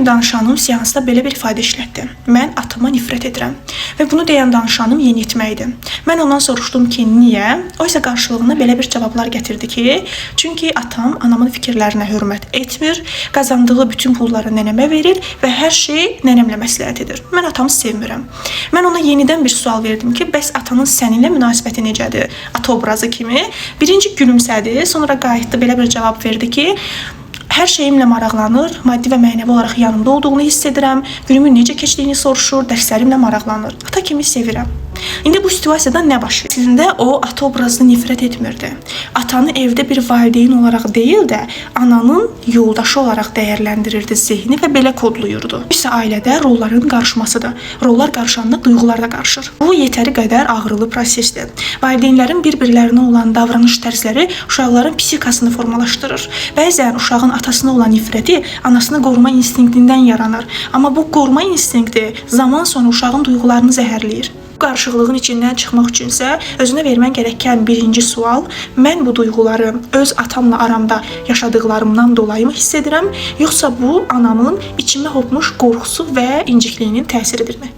danışanım seansda belə bir ifadə işlətdi: "Mən atama nifrət edirəm." Və bunu deyən danışanım yeniyetmə idi. Mən ondan soruşdum ki, niyə? O isə qarşılığında belə bir cavablar gətirdi ki, çünki atam anamın fikirlərinə hörmət etmir, qazandığı bütün pulları nənəmə verir və hər şeyi nənəmlə məsləhət edir. "Mən atamı sevmirəm." Mən ona yenidən bir sual verdim ki, bəs atanın səninlə münasibəti necədir? Ata obrazı kimi. Birinci gülümsədi, sonra qayıtdı, belə bir cavab verdi ki, hər şeyimlə maraqlanır, maddi və mənəvi olaraq yanımda olduğunu hiss edirəm, günümün necə keçdiyini soruşur, dərslərimlə maraqlanır. Ata kimi sevirəm. İndi bu situasiyada nə baş verir? Əslində o ata obrazını nifrət etmirdi. Atanı evdə bir valideyn olaraq deyil də, ananın yoldaşı olaraq dəyərləndirirdi zehni və belə kodlayırdı. Bu isə ailədə rolların qarışmasıdır. Rollar qarışanda duyğular da qarışır. Bu yetəri qədər ağrılı prosesdir. Valideynlərin bir-birlərinə olan davranış tərzləri uşaqların psixikasını formalaşdırır. Bəzən uşağın atasına olan nifrəti anasını qoruma instinktindən yaranır. Amma bu qoruma instinkti zaman sonra uşağın duyğularını zəhərləyir. Bu qarışıqlığın içindən çıxmaq üçünsə özünə vermən gərəkən birinci sual: mən bu duyğuları öz atamla aramda yaşadıqlarımdan dolayı mı hiss edirəm, yoxsa bu anamın içimə hopmuş qorxusu və incikliyinin təsiridirmi?